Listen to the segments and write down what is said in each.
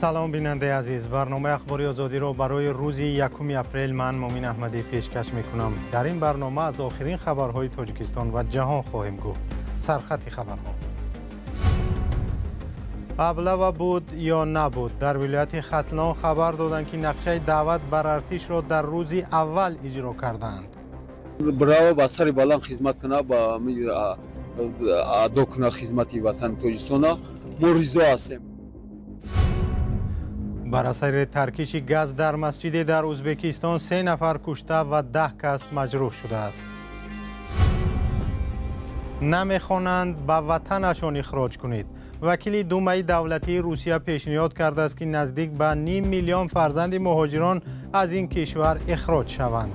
Салом, бинандаи азиз. Барномаи Ахбори Озодиро барои рӯзи 1 апрел ман, Мумин Аҳмадӣ, пешкаш мекунам. Дар ин барнома аз охирин хабарҳои Тоҷикистон ва ҷаҳон хоҳем гуфт. Сархати хабарҳо: Облава буд ё набуд? Дар вилояти Хатлон хабар доданд, ки нақшаи даъват бар артишро дар рӯзи аввал иҷро кардаанд. Браво, ба сари баланд хизмат кунад, ба адо кунад хизмати ватани Тоҷикистона, мо ризо ҳастем. Бар асари таркиши газ дар масҷиде дар Ӯзбекистон се нафар кушта ва 10 кас маҷрӯҳ шудааст. Намехонанд, ба ватанашон ихроҷ кунед. Вакили Думаи давлатии Русия пешниҳод кардааст, ки наздик ба ним миллион фарзанди муҳоҷирон аз ин кишвар ихроҷ шаванд.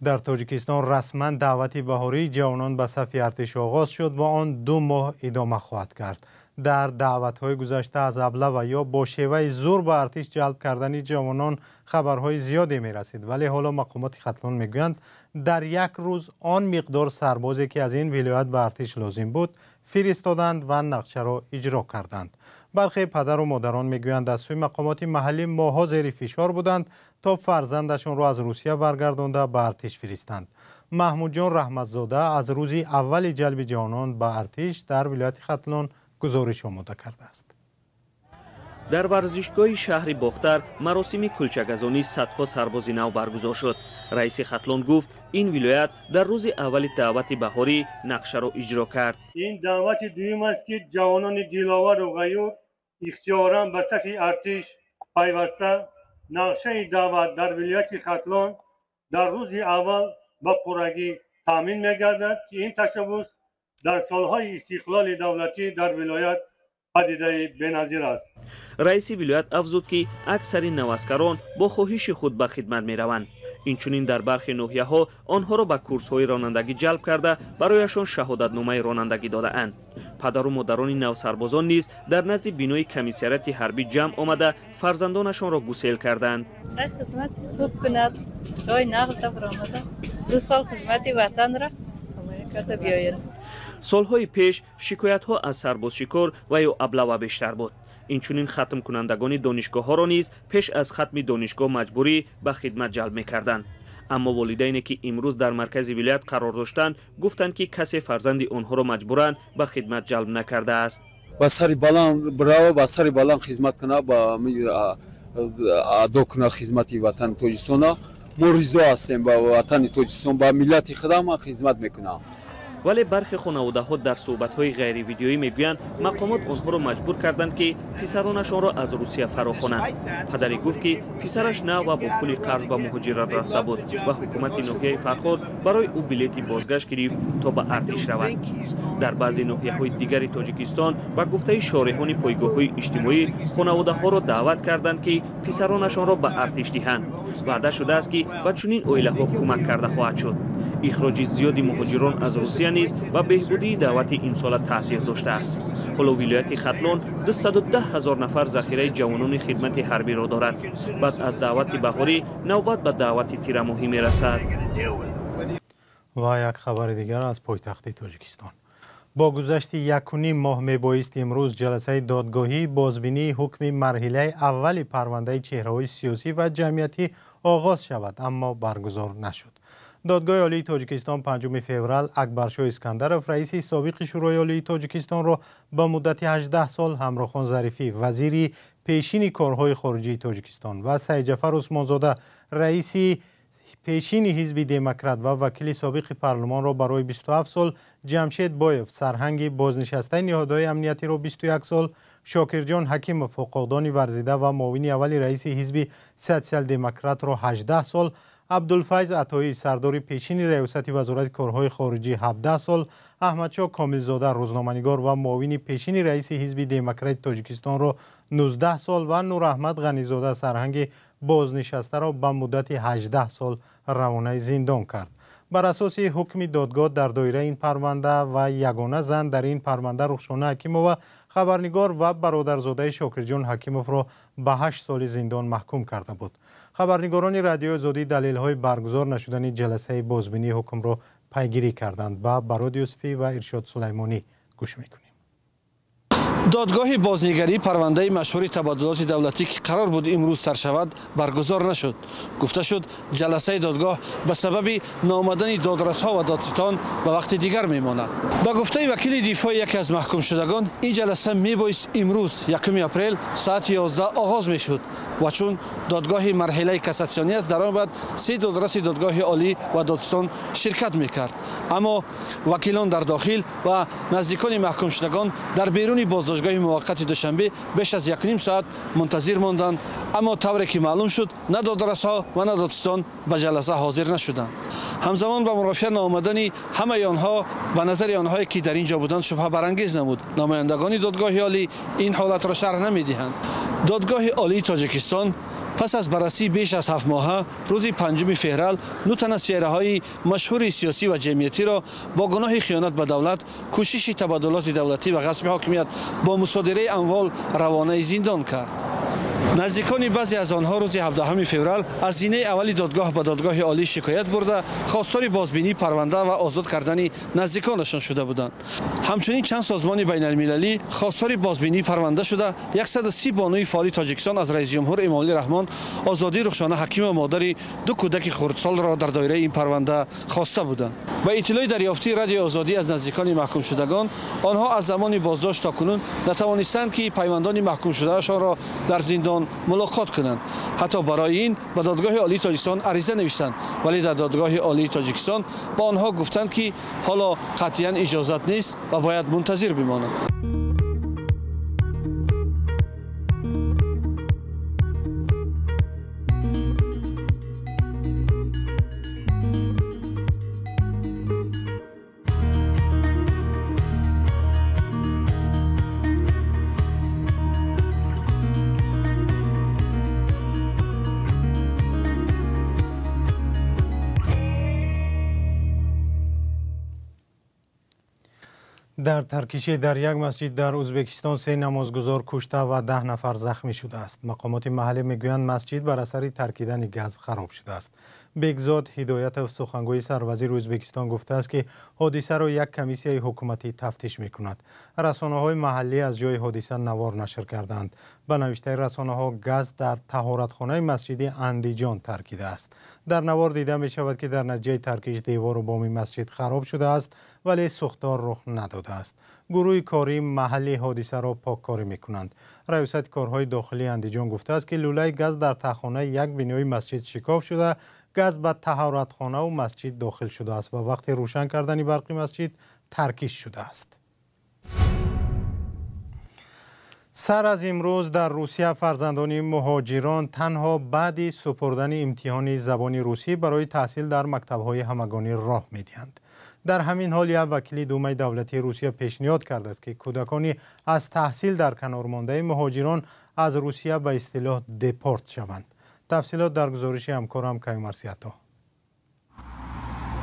Дар Тоҷикистон расман даъвати баҳории ҷавонон ба сафи артиш оғоз шуд ва он 2 моҳ идома хоҳад кард. Дар даъватҳои гузашта аз облава ё бо шеваи зур ба артиш ҷалб кардани ҷавонон хабарҳои зиёде мерасид, вале ҳоло мақомоти Хатлон мегӯянд, дар як рӯз он миқдор сарбозе, ки аз ин вилоят ба артиш лозим буд, фиристоданд ва нақшаро иҷро карданд. Бархе падару модарон мегӯянд, аз сӯи мақомоти маҳаллӣ моҳҳо зери фишор буданд, то фарзандашонро аз Русия баргардонда ба артиш фиристанд. Маҳмудҷон Раҳматзода аз рӯзи аввали ҷалби ҷавонон ба артиш дар вилояти Хатлон гузориш омода кардааст. Дар варзишгоҳи шаҳри Бохтар маросими кулчагазонии садҳо сарбози нав баргузор шуд. Раиси Хатлон гуфт, ин вилоят дар рӯзи аввали даъвати баҳорӣ нақшаро иҷро кард. Ин даъвати дуюм аст, ки ҷавонони диловару ғайюр ихтиёран ба сафи артиш пайваста, нақшаи даъват дар вилояти Хатлон дар рӯзи аввал ба пуррагӣ таъмин мегардад, ки ин ташаббус дар солҳои истиқлоли давлатӣ дар вилоят падидаи беназир аст. Раиси вилоят афзуд, ки аксари наваскарон бо хоҳиши худ ба хидмат мераванд. Инчунин дар бархе ноҳияҳо онҳоро ба курсҳои ронандагӣ ҷалб карда, барояшон шаҳодатномаи ронандагӣ додаанд. Падару модарони навсарбозон низ дар назди бинои комиссариати ҳарбӣ ҷамъ омада, фарзандонашонро гусел карданд. Хизмати хуб кунад, ҷои нағз баромада, 2 сол хизмати ватанро карда биёяд. Солҳои пеш шикоятҳо аз сарбозшикор ва ё облава бештар буд. Инчунин хатмкунандагони донишгоҳҳоро низ пеш аз хатми донишгоҳ маҷбурӣ ба хидмат ҷалб мекарданд. Аммо волидайне, ки имрӯз дар маркази вилоят қарор доштанд, гуфтанд, ки касе фарзанди онҳоро маҷбуран ба хидмат ҷалб накардааст. Ба сари баланд браво, ба сари баланд хизмат кунад, ба адо кунад хизмати ватани Тоҷикистона, мо ризо ҳастем. Ба ватани Тоҷикистон, ба миллати худам хизмат мекунам. Вале бархе хонаводаҳо дар суҳбатҳои ғайривидеоӣ мегӯянд, мақомот онҳоро маҷбур карданд, ки писаронашонро аз Русия фарохонанд. Падаре гуфт, ки писараш нав ва бо пули қарз ба муҳоҷират рафта буд ва ҳукумати ноҳияи Фархор барои ӯ билети бозгашт гирифт, то ба артиш равад. Дар баъзе ноҳияҳои дигари Тоҷикистон, ба гуфтаи шореҳони пойгоҳҳои иҷтимоӣ, хонаводаҳоро даъват карданд, ки писаронашонро ба артиш диҳанд. Ваъда шудааст, ки ба чунин оилаҳо кӯмак карда хоҳад шуд. Ихроҷи зиёди муҳоҷирон аз Русия низ ба беҳбудии даъвати имсола таъсир доштааст. Ҳоло вилояти Хатлон 210 ҳазор нафар захираи ҷавонони хидмати ҳарбиро дорад. Баъд аз даъвати баҳорӣ навбат ба даъвати тирамоҳӣ мерасад. Ва як хабари дигар аз пойтахти Тоҷикистон. Бо гузашти 1.5 моҳ мебоист имрӯз ҷаласаи додгоҳии бозбинии ҳукми марҳилаи аввали парвандаи чеҳраҳои сиёсӣ ва ҷамъиятӣ оғоз шавад, аммо баргузор нашуд. Додгоҳи Олии Тоҷикистон 5 феврал Акбаршоҳ Искандаров, раиси собиқи Шӯрои Олии Тоҷикистонро ба муддати 18 сол, Ҳамрохон Зарифӣ, вазири пешини корҳои хориҷии Тоҷикистон, ва Сайдҷафар Усмонзода, раиси пешини Ҳизби Демократ ва вакили собиқи парлумонро барои 27 сол, Ҷамшед Боев, сарҳанги бознишастаи ниҳодҳои амниятиро 21 сол, Шокирҷон Ҳакимов, ҳуқуқдони варзида ва муовини аввали раиси Ҳизби Социал-Демократро 18 сол, Абдулфайз Атоӣ, сардори пешини раёсати Вазорати корҳои хориҷӣ, 17 сол, Аҳмадшоҳ Комилзода, рӯзноманигор ва муовини пешини раиси Ҳизби Демократи Тоҷикистонро 19 сол ва Нураҳмад Ғанизода, сарҳанги бознишастаро ба муддати 18 сол равонаи зиндон кард. Бар асоси ҳукми додгоҳ дар доираи ин парванда ва ягона зан дар ин парванда, Рухшона Ҳакимова, хабарнигор ва бародарзодаи Шокирҷон Ҳакимовро ба 8 соли зиндон маҳкум карда буд. Хабарнигорони Радиои Озодӣ далелҳои баргузор нашудани ҷаласаи бозбинии ҳукмро пайгирӣ карданд. Ба Барод Юсуфӣ ва Иршод Сулаймонӣ гӯш мекунем. Додгоҳи бознигарии парвандаи машҳури табаддулоти давлатӣ, ки қарор буд имрӯз сар шавад, баргузор нашуд. Гуфта шуд, ҷаласаи додгоҳ ба сабаби наомадани додрасҳо ва додситон ба вақти дигар мемонад. Ба гуфтаи вакили дифои яке аз маҳкумшудагон, ин ҷаласа мебоист имрӯз 1 апрел соати 11 оғоз мешуд ва чун додгоҳи марҳилаи кассатсионӣ аст, дар он бояд 3 додраси додгоҳи олӣ ва додситон ширкат мекард. Аммо вакилон дар дохил ва наздикони маҳкумшудагон дар беруни боздоштгоҳи муваққати Душанбе беш аз 1.5 соат мунтазир монданд. Аммо тавре ки маълум шуд, на додрасҳо ва на додситон ба ҷаласа ҳозир нашуданд. Ҳамзамон ба мурофиа наомадани ҳамаи онҳо ба назари онҳое ки дар ин ҷо буданд шубҳабарангез намуд. Намояндагони додгоҳи олӣ ин ҳолатро шарҳ намедиҳанд. Додгоҳи олии Тоҷикистон пас аз баррасии беш аз 7 моҳа рӯзи 5 феврал 9 тан аз чеҳраҳои машҳури сиёсӣ ва ҷамъиятиро бо гуноҳи хиёнат ба давлат, кӯшиши табаддулоти давлатӣ ва ғасби ҳокимият бо мусодираи амвол равонаи зиндон кард. Наздикони баъзе аз онҳо рӯзи 17 феврал аз зинаи аввали додгоҳ ба додгоҳи олӣ шикоят бурда, хостори бозбинии парванда ва озод кардани наздиконашон шуда буданд. Ҳамчунин чанд созмони байналмилалӣ хостори бозбинии парванда шуда, 130 бонуи фаъоли Тоҷикистон аз раисҷумҳур Эмомалӣ Раҳмон озодии Рухшона Ҳакимова, модари 2 кӯдаки хурдсолро дар доираи ин парванда хоста буданд. Ба иттилои дарёфтии Радиои Озодӣ аз наздикони маҳкумшудагон, онҳо аз замони боздошт то кунун натавонистанд, ки пайвандони маҳкумшудаашонро дар зиндон мулоқот кунанд. Ҳатто барои ин ба додгоҳи олии Тоҷикистон ариза навиштанд, вале дар додгоҳи олии Тоҷикистон ба онҳо гуфтанд, ки ҳоло қатъиян иҷозат нест ва бояд мунтазир бимонанд. Дар таркише дар як масҷид дар Ӯзбекистон 3 намозгузор кушта ва 10 нафар захмӣ шудааст. Мақомоти маҳаллӣ мегӯянд, масҷид бар асари таркидани газ хароб шудааст. Бекзод Ҳидоятов, сухангӯи сарвазири Ӯзбекистон, гуфтааст, ки ҳодисаро як комиссияи ҳукуматӣ тафтиш мекунад. Расонаҳои маҳаллӣ аз ҷои ҳодиса навор нашр карданд. Ба навиштаи расонаҳо, газ дар таҳоратхонаи масҷиди Андиҷон таркидааст. Дар навор дида мешавад, ки дар натиҷаи таркиш девору боми масҷид хароб шудааст, вале сӯхтор рух надодааст. Гурӯҳи кории маҳалли ҳодисаро поккорӣ мекунанд. Раёсати корҳои дохилии Андиҷон гуфтааст, ки лӯлаи газ дар таҳхонаи як бинои масҷид шикоф шуда, газ ба таҳоратхонаву масҷид дохил шудааст ва вақти рӯшан кардани барқи масҷид таркиш шудааст. Сар аз имрӯз дар Русия фарзандони муҳоҷирон танҳо баъди супурдани имтиҳони забони русӣ барои таҳсил дар мактабҳои ҳамагонӣ роҳ медиҳанд. Дар ҳамин ҳол як вакили Думаи давлатии Русия пешниҳод кардааст, ки кӯдакони аз таҳсил дар канор мондаи муҳоҷирон аз Русия ба истилоҳ депорт шаванд. Тафсилот дар гузориши ҳамкорам Каюмарс Ято.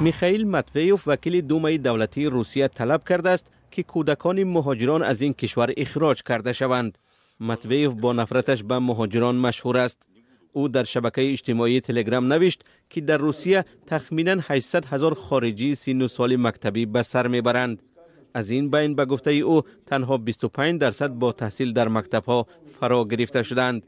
Михаил Матвеев, вакили Думаи давлатии Русия, талаб кардааст, ки кӯдакони муҳоҷирон аз ин кишвар ихроҷ карда шаванд. Матвеев бо нафраташ ба муҳоҷирон машҳур аст. Ӯ дар шабакаи иҷтимоии Телеграм навишт, ки дар Русия тахминан 800 ҳазор хориҷии синну соли мактабӣ ба сар мебаранд. Аз ин байн, ба гуфтаи ӯ, танҳо 25% бо таҳсил дар мактабҳо фаро гирифта шуданд.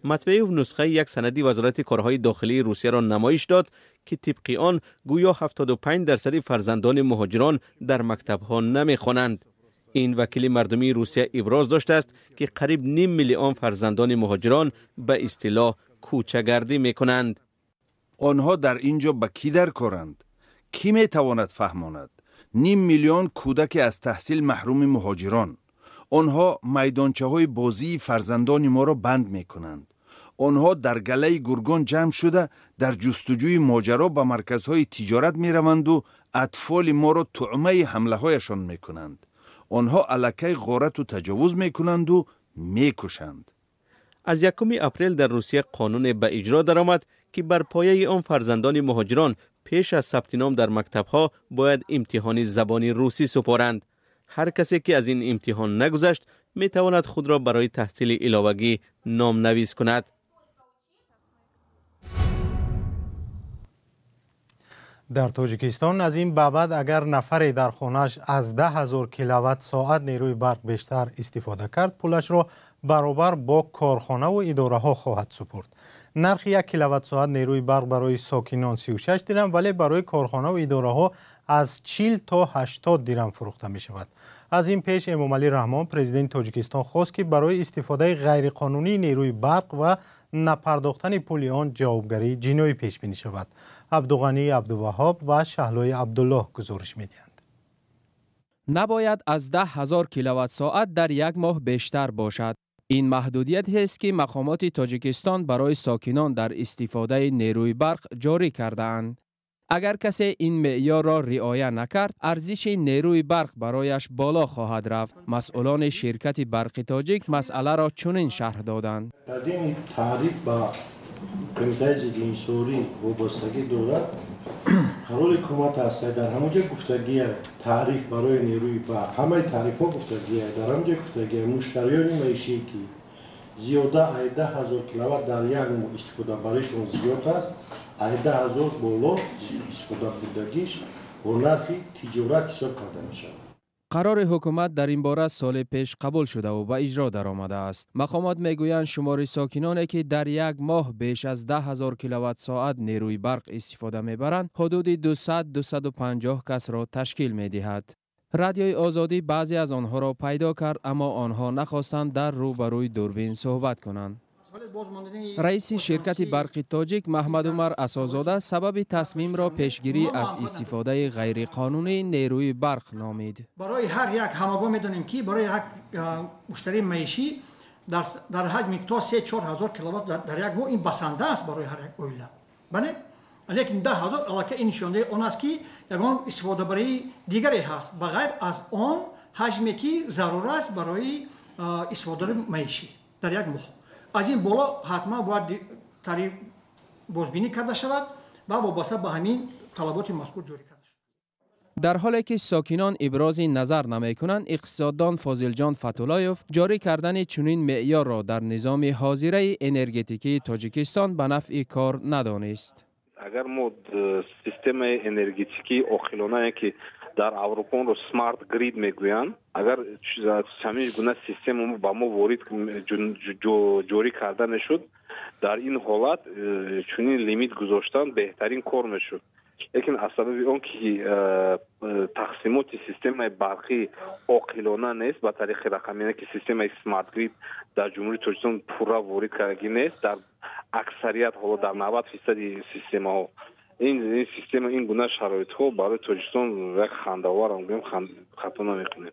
Матвеев нусхаи як санади вазорати корҳои дохилии Русияро намоиш дод, ки тибқи он гӯё 75% фарзандони муҳоҷирон дар мактабҳо намехонанд. Ин вакили мардумии Русия иброз доштааст, ки қариб 0.5 миллион фарзандони муҳоҷирон ба истилоҳ кӯчагардӣ мекунанд. Онҳо дар ин ҷо ба кӣ даркоранд? Кӣ метавонад фаҳмонад? 0.5 миллион кӯдаке аз таҳсил маҳруми муҳоҷирон. Онҳо майдончаҳои бозии фарзандони моро банд мекунанд. Онҳо дар галаи гургон ҷамъ шуда, дар ҷустуҷӯи моҷаро ба марказҳои тиҷорат мераванду атфоли моро туъмаи ҳамлаҳояшон мекунанд. Онҳо аллакай ғорату таҷовуз мекунанду мекушанд. Аз 1 апрел дар Русия қонуне ба иҷро даромад, ки бар пояи он фарзандони муҳоҷирон пеш аз сабти ном дар мактабҳо бояд имтиҳони забони русӣ супоранд. Ҳар касе ки аз ин имтиҳон нагузашт, метавонад худро барои таҳсили иловагӣ номнавис кунад. Дар Тоҷикистон аз ин ба баъд агар нафаре дар хонааш аз 10 000 киловатт-соат нерӯи барқ бештар истифода кард, пулашро баробар бо корхонаву идораҳо хоҳад супурд. Нархи 1 киловатт-соат нерӯи барқ барои сокинон 36 дирам, вале барои корхонаву идораҳо аз 40 то 80 дирам фурӯхта мешавад. Аз ин пеш Эмомалӣ Раҳмон, президенти Тоҷикистон, хост, ки барои истифодаи ғайриқонунии нерӯи барқ ва напардохтани пули он ҷавобгарии ҷиноӣ пешбинӣ шавад. Абдуғанӣ Абдуваҳҳоб ва Шаҳлои Абдуллоҳ гузориш медиҳанд. Набояд аз 10 000 киловатт-соат дар як моҳ бештар бошад. Ин маҳдудиятест, ки мақомоти Тоҷикистон барои сокинон дар истифодаи нерӯи барқ ҷорӣ кардаанд. Агар касе ин меъёрро риоя накард, арзиши нерӯи барқ барояш боло хоҳад рафт. Масъулони ширкати Барқи Тоҷик масъаларо чунин шарҳ доданд. Кардани таъриф ба Кумитаи зиддиинҳисорӣ вобастагӣ дорад. Қарори ҳукумат аст, дар ҳамон ҷо гуфтагия, таъриф барои нерӯи барқ, ҳамаи таърифҳо гуфтагия, дар ҳамон ҷо гуфтагия: муштариёни маишӣ, ки зиёда ай 10 000 киловатт дар як моҳ истифодабаришон зиёд аст, ай 10 000 боло истифода бурдагиш бо нархи тиҷорат ҳисоб карда мешавад. Қарори ҳукумат дар ин бора соли пеш қабул шудаву ба иҷро даромадааст. Мақомот мегӯянд, шумори сокиноне, ки дар як моҳ беш аз 10 000 киловатт-соат нерӯи барқ истифода мебаранд, ҳудуди 200-250 касро ташкил медиҳад. Радиои Озодӣ баъзе аз онҳоро пайдо кард, аммо онҳо нахостанд дар рӯбарӯи дурбин суҳбат кунанд. Раиси ширкати Барқи Тоҷик Маҳмадумар Асозода сабаби тасмимро пешгирӣ аз истифодаи ғайриқонунии нерӯи барқ номид. Барои ҳар як, ҳамагон медонем, ки барои як муштарии маишӣ дар ҳаҷми то 3-4 ҳазор киловатт дар як моҳ ин басанда аст барои ҳар як оила, бале, лекин 10 000 аллакай ин нишондаи он аст, ки ягон истифодабарии дигаре ҳаст ба ғайр аз он ҳаҷме, ки зарур аст барои истифодаи маишӣ дар як моҳ. Аз ин боло ҳатман бояд тариф бозбинӣ карда шавад ва вобаста ба ҳамин талаботи мазкур ҷорӣ карда шавад. Дар ҳоле ки сокинон ибрози назар намекунанд, иқтисоддон Фозилҷон Фатуллоев ҷорӣ кардани чунин меъёрро дар низоми ҳозираи энергетикии Тоҷикистон ба нафъи кор надонист. Агар мо системаи энергетикии оқилонае, ки дар Аврупо онро smart grid мегӯянд, агар ҳамин гуна система ба мо ворид ҷорӣ карда мешуд, дар ин ҳолат чунин лимит гузоштан беҳтарин кор мешуд. Лекин аз сабаби он ки тақсимоти системаи барқӣ оқилона нест, ба тариқи рақамӣ, ки системаи smart grid дар Ҷумҳурии Тоҷикистон пурра ворид кардагӣ нест, дар аксарият ҳоло дар 90 фисади системаҳо ин система, ин гуна шароитҳо барои Тоҷикистон як хандаовар гӯем, хато намекунем.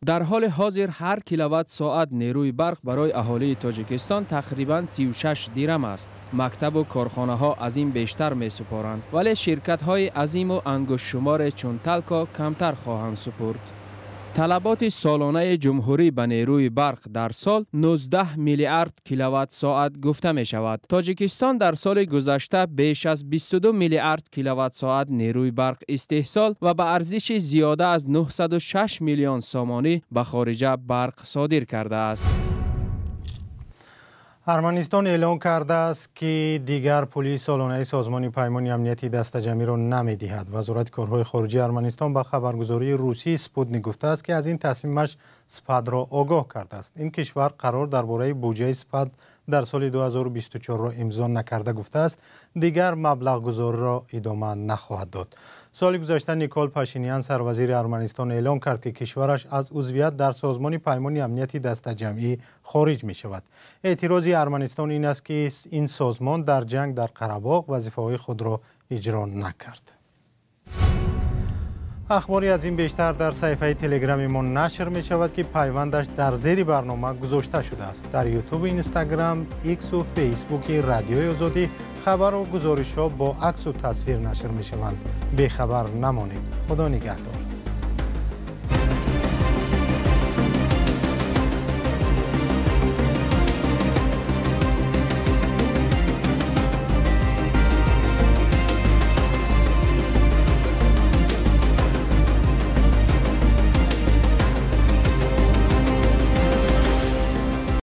Дар ҳоли ҳозир ҳар киловатт соат нерӯи барқ барои аҳолии Тоҷикистон тақрибан 36 дирам аст. Мактабу корхонаҳо аз ин бештар месупоранд, вале ширкатҳои азиму ангуштшуморе чун Талко камтар хоҳанд супурд. Талаботи солонаи ҷумҳурӣ ба нерӯи барқ дар сол 19 миллиард киловатт соат гуфта мешавад. Тоҷикистон дар соли гузашта беш аз 22 миллиард киловатт соат нерӯи барқ истеҳсол ва ба арзиши зиёда аз 906 миллион сомонӣ ба хориҷа барқ содир кардааст. Арманистон эълон кардааст, ки дигар пули солонаи Созмони Паймони Амнияти Дастаҷамъиро намедиҳад. Вазорати корҳои хориҷии Арманистон ба хабаргузории русии Спутник гуфтааст, ки аз ин тасмимаш СПАДро огоҳ кардааст. Ин кишвар қарор дар бораи буҷаи СПАД дар соли 2024-ро имзо накарда, гуфтааст, дигар маблағгузориро идома нахоҳад дод. Соли гузашта Никол Пашинян, сарвазири Арманистон, эълон кард, ки кишвараш аз узвият дар Созмони Паймони Амнияти Дастаҷамъӣ хориҷ мешавад. Эътирози Арманистон ин аст, ки ин созмон дар ҷанг дар Қарабоғ вазифаҳои худро иҷро накард. Ахбори аз ин бештар дар саҳифаи Телеграми мо нашр мешавад, ки пайвандаш дар зери барнома гузошта шудааст. Дар Ютуб, Инстаграм, Иксу Фейсбуки Радиои Озодӣ хабару гузоришҳо бо аксу тасвир нашр мешаванд. Бехабар намонед. Худо нигаҳдор.